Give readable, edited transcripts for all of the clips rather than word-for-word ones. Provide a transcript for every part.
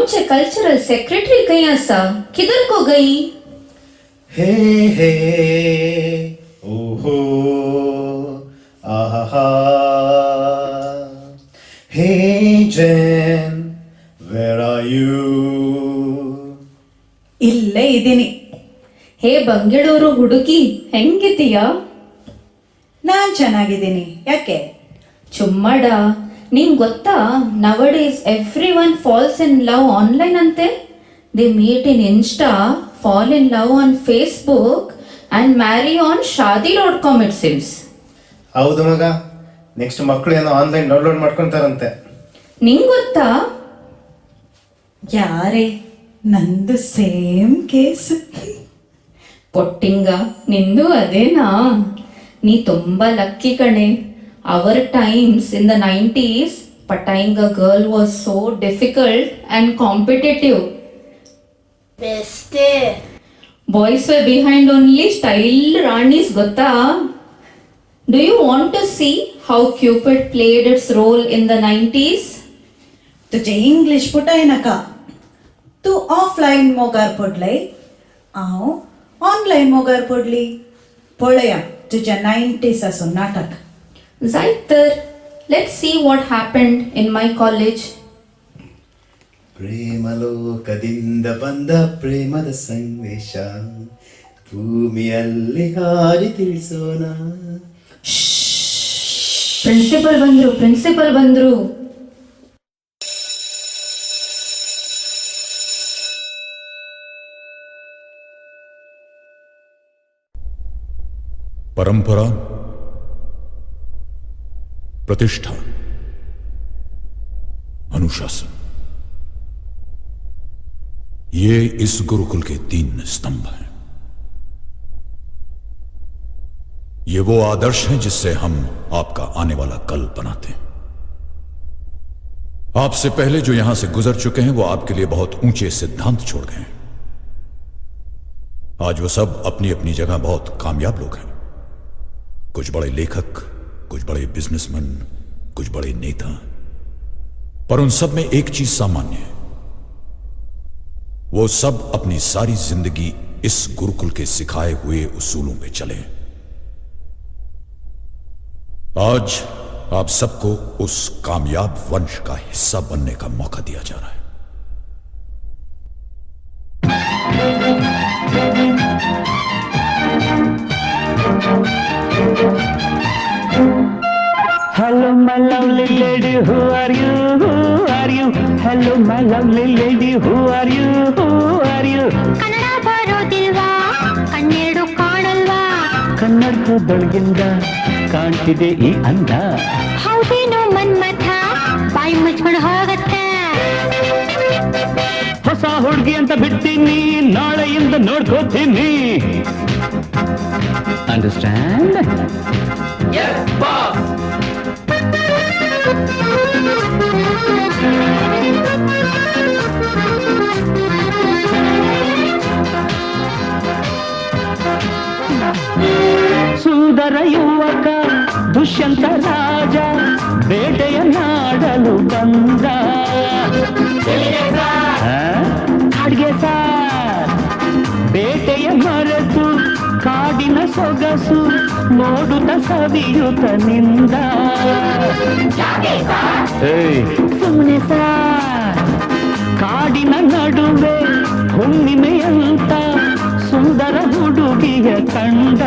आमचे cultural secretary खंय आसा? किधर को गई? ಹೇ ಹೇ ಓಹೋ ಆಹಾ. Hey Jen, where are you? ಇಲ್ಲೇ ಇದ್ದೀನಿ. ಹೇ ಬಂಗಳೂರು ಹುಡುಗಿ, ಹೆಂಗಿದ್ದೀಯಾ? ನಾನ್ ಚೆನ್ನಾಗಿದ್ದೀನಿ, ಯಾಕೆ? ಚುಮ್ಮಡ, ನಿಂಗ್ ಗೊತ್ತಾ, nowadays everyone falls in love online ಅಂತೆ. They meet in Insta, fall in love on Facebook and marry on Shaadi.com, it seems. ಹೌದು ಮಗ, ನೆಕ್ಸ್ಟ್ ಮಕ್ಕಳು ಏನೋ ಆನ್ಲೈನ್ ಡೌನ್ಲೋಡ್ ಮಾಡ್ಕೊಂತಾರಂತೆ. ನಿಂಗ್ ಗೊತ್ತಾ? ಯಾರೇ, ನಂದು ಸೇಮ್ ಕೇಸ್. ಪೊಟ್ಟಿಂಗ, ನಿಂದು ಅದೇನಾ? ನೀ ತುಂಬಾ ಲಕ್ಕಿ ಕಣೆ. Our times, in the 90s, pataaying a girl was so difficult and competitive. ಬೆಸ್ಟೇ. Boys were behind only style ranis, ಗೊತ್ತಾ? Do you want to see how Cupid played its role in the 90s? तुझे English पुटाय नाका. तूं offline मोगार पडलय, हांव online मोगार पडली. पळया तुज्या नायन्टीसाचो नाटक. जायत तर, let's see what happened in my college. ಪ್ರೇಮಲೋಕದಿಂದ ಬಂದ ಪ್ರೇಮದ ಸಂದೇಶ ಭೂಮಿಯಲ್ಲಿ ಹಾರಿ ತಿಳಿಸೋಣ. ಪ್ರಿನ್ಸಿಪಲ್ ಬಂದ್ರು, ಪ್ರಿನ್ಸಿಪಲ್ ಬಂದ್ರು. परंपरा, प्रतिष्ठा, अनुशासन, ये इस गुरुकुल के तीन स्तंभ हैं। ये वो आदर्श हैं जिससे हम आपका आने वाला कल बनाते हैं। आपसे पहले जो यहां से गुजर चुके हैं, वो आपके लिए बहुत ऊंचे सिद्धांत छोड़ गए हैं। आज वो सब अपनी अपनी जगह बहुत कामयाब लोग हैं। कुछ बड़े लेखक, कुछ बड़े बिजनेसमैन, कुछ बड़े नेता, पर उन सब में एक चीज सामान्य है। वो सब अपनी सारी जिंदगी इस गुरुकुल के सिखाए हुए उसूलों पे चले। आज आप सबको उस कामयाब वंश का हिस्सा बनने का मौका दिया जा रहा है। Hello, my lovely lady, who are you? Who are you? Hello, my lovely lady, who are you? Who are you? Kannada ಬರೋದಿಲ್ವಾ? ಕಣ್ಣೆರಡು ಕಾಣಲ್ವಾ? ಕನ್ನಡದೊಳಗಿಂದ ಕಾಣ್ತಿದೆ ಈ ಅಂದ. ಹೌದೇನೋ ಮನ್ಮಥ, ಬಾಯಿ ಮುಚ್ಕೊಂಡು ಹೋಗತ್ತೆ. ಹೊಸ ಹುಡುಗಿ ಅಂತ ಬಿಡ್ತೀನಿ, ನಾಳೆಯಿಂದ ನೋಡ್ಕೋತೀನಿ. ಅಂಡರ್ಸ್ಟ್ಯಾಂಡ್? ಸುಂದರ ಯುವಕ ದುಷ್ಯಂತ ರಾಜ ಬೇಟೆಯನ್ನಾಡಲು ಬಂದ. ಆ? ಅಡ್ಗೆ ಸಾರ್. ಬೇಟೆಯ ಮರೆತು ಕಾಡಿನ ಸೊಗಸು ನೋಡುತ್ತ ಸವಿಯುತ ನಿಂದ. ಸುಮ್ಮನೆ ಸಾರ್. ಕಾಡಿನ ನಡುವೆ ಹುಣ್ಣಿಮೆಯಂತ ಸುಂದರ ಹುಡುಗಿಯ ಕಂಡ.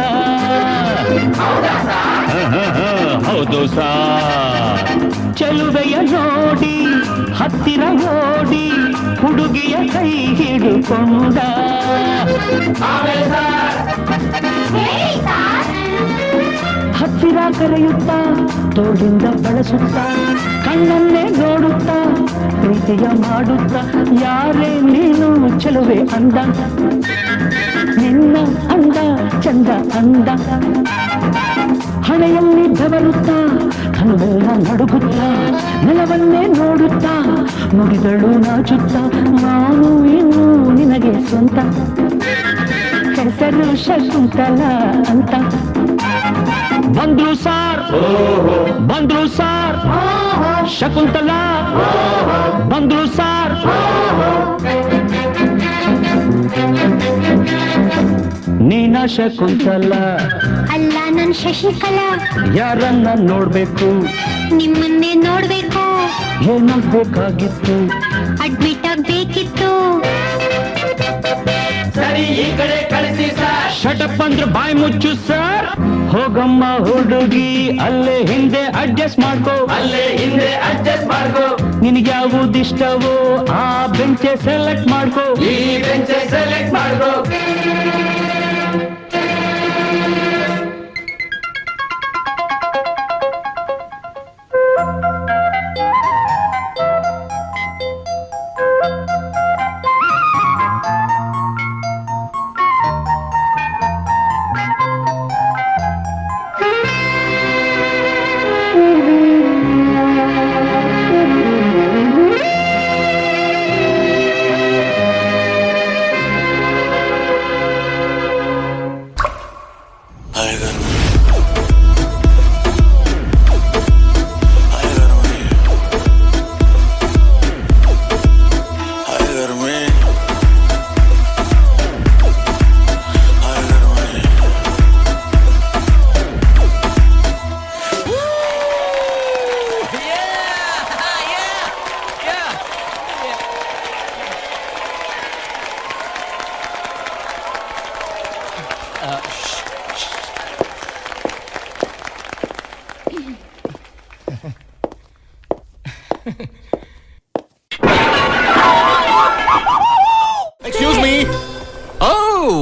ಹೌದು ಸಾರ್. ಚೆಲುವೆಯ ನೋಡಿ ಹತ್ತಿರ ಓಡಿ ಹುಡುಗಿಯ ಕೈ ಹಿಡುಕೊಂಡ. ಹತ್ತಿರ ಕರೆಯುತ್ತಾ, ತೋಳಿಂದ ಬಳಸುತ್ತಾ, ಕಣ್ಣನ್ನೇ ನೋಡುತ್ತಾ, ಪ್ರೀತಿಯ ಮಾಡುತ್ತಾ, ಯಾರೇ ನೀನು ಚೆಲುವೆ ಅಂದ. ನಿನ್ನ ಅಂದ ಚಂದ ಅಂದ. ಹಣೆಯಲ್ಲಿ ಬೆವರುತ್ತಾ, ಕಣ್ಣೆಲ್ಲ ನಡುಗುತ್ತಾ, ನೆಲವನ್ನೇ ನೋಡುತ್ತಾ ನುಡಿದಳು ನಾಚುತ್ತಾ, ನಾನು ಇನ್ನು ನಿನಗೆ ಸ್ವಂತ, ಹೆಸರು ಶಕುಂತಲ ಅಂತ. ಬಂದ್ರು ಸಾರ್, ಬಂದ್ರು ಸಾರ್, ಶಕುಂತಲಾ ಬಂದ್ರು ಸಾರ್. ಶಕುಂತಲ ಅಲ್ಲ ನನ್ ಶಶಿಕಲಾ. ಯಾರನ್ನ ನೋಡ್ಬೇಕು? ನಿಮ್ಮನ್ನೇ ನೋಡ್ಬೇಕು. ಏನಾಗ್ಬೇಕಾಗಿತ್ತು? ಅಡ್ಮಿಟ್ ಆಗ್ಬೇಕಿತ್ತು. ಸರಿ ಈ ಕಡೆ ಕಳಿಸಿ ಸರ್. ಶಟಪ್ ಅಂದ್ರೆ ಬಾಯಿ ಮುಚ್ಚು ಸರ್. ಹೋಗಮ್ಮ ಹುಡುಗಿ, ಅಲ್ಲೇ ಹಿಂದೆ ಅಡ್ಜಸ್ಟ್ ಮಾಡ್ಕೋ, ಅಲ್ಲೇ ಹಿಂದೆ ಅಡ್ಜಸ್ಟ್ ಮಾಡ್ಕೋ. ನಿನಗೆ ಯಾವುದಿಷ್ಟವೋ ಆ ಬೆಂಚೆ ಸೆಲೆಕ್ಟ್ ಮಾಡ್ಕೋ, ಈ ಬೆಂಚೆ ಸೆಲೆಕ್ಟ್ ಮಾಡ್ಕೋ. Excuse me. Oh,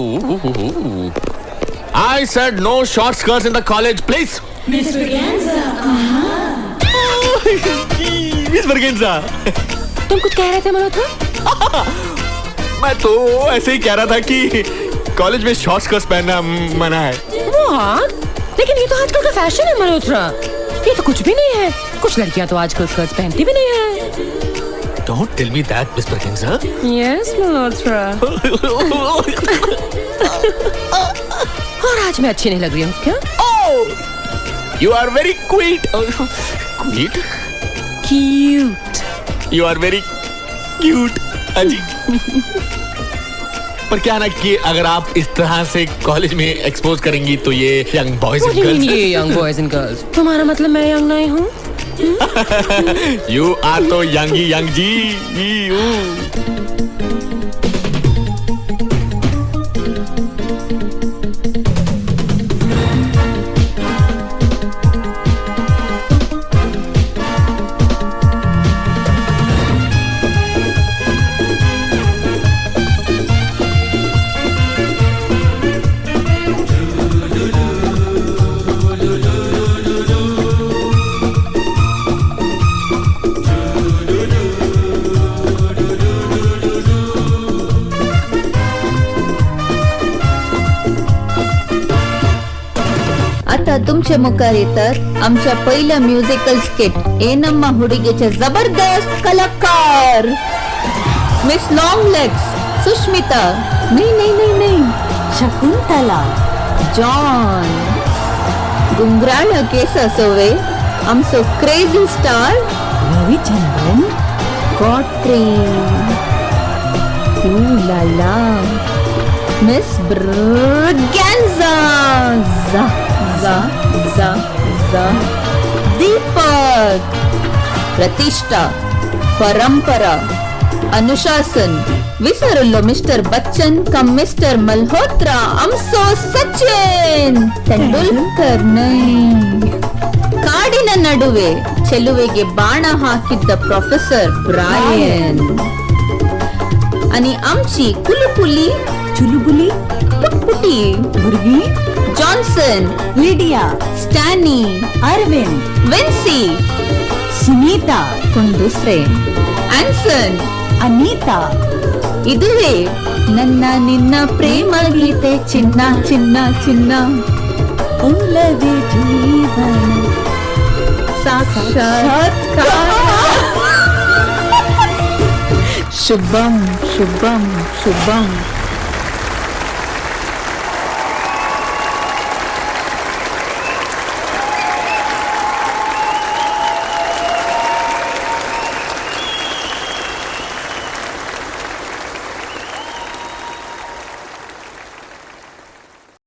I said no short skirts in the college, please. Miss Berganza. Miss Berganza. तुम कुछ कह रहे थे मल्होत्रा? मैं तो ऐसे ही कह रहा था कि कॉलेज में शॉर्ट स्कर्ट्स पहनना मना है। वाह, लेकिन ये तो आजकल का फैशन है मल्होत्रा। ये तो कुछ भी नहीं है। कुछ लड़कियां तो आजकल स्कर्ट्स पहनती भी नहीं है। Don't tell me that, Miss Berganza. Yes, Malhotra. और आज मैं अच्छी नहीं लग रही हूँ क्या? Oh, you are very cute. Cute? Cute. You are very cute. अजी। पर क्या ना कि अगर आप इस तरह से कॉलेज में एक्सपोज करेंगी तो ये young boys and girls. ये यंग बॉयज एंड गर्ल्स। तुम्हारा मतलब मैं यंग नहीं हूँ? You are तो यंग ही यंग जी। You. आता तुमचे मुखार येतात आमच्या पहिल्या म्युझिकल स्किट एनम्मा हुडगीचे जबरदस्त कलाकार मिस लॉंग लेग्स सुष्मिता, नाही नाही नाही नाही, शकुंतला, जॉन, गुंगराळ केस असोवे आमचो क्रेझी स्टार रविचंद्रन गॉडफ्रे, ऊ ला ला, मिस ब्रगॅन्झा, झा झा झा झा, दीपक, प्रतिष्ठा, परंपरा, अनुशासन, विसरलो मिस्टर बच्चन कम मिस्टर मल्होत्रा, आमचो सचिन तेंडुलकर न्हय. ಕಾಡಿನ ನಡುವೆ ಚೆಲುವೆಗೆ ಬಾಣ ಹಾಕಿದ್ದ ಪ್ರೊಫೆಸರ್ ಬ್ರಾಯನ್ आणि आमची कुलुकुली चुलबुली पुटपुटी भुरगी जॉन्सन, लिडिया, स्टॅनी, अरविंद, विन्सी, सुनीता, कोण दुसरे, ಆನ್ಸನ್, ಅನಿತಾ. ಇದುವೇ ನನ್ನ ನಿನ್ನ ಪ್ರೇಮ ಗೀತೆ ಚಿನ್ನ ಚಿನ್ನ ಚಿನ್ನ, ಒಲವೇ ಜೀವನ ಸಾಕ್ಷಾತ್ಕಾರ. ಶುಭಂ ಶುಭಂ ಶುಭಂ.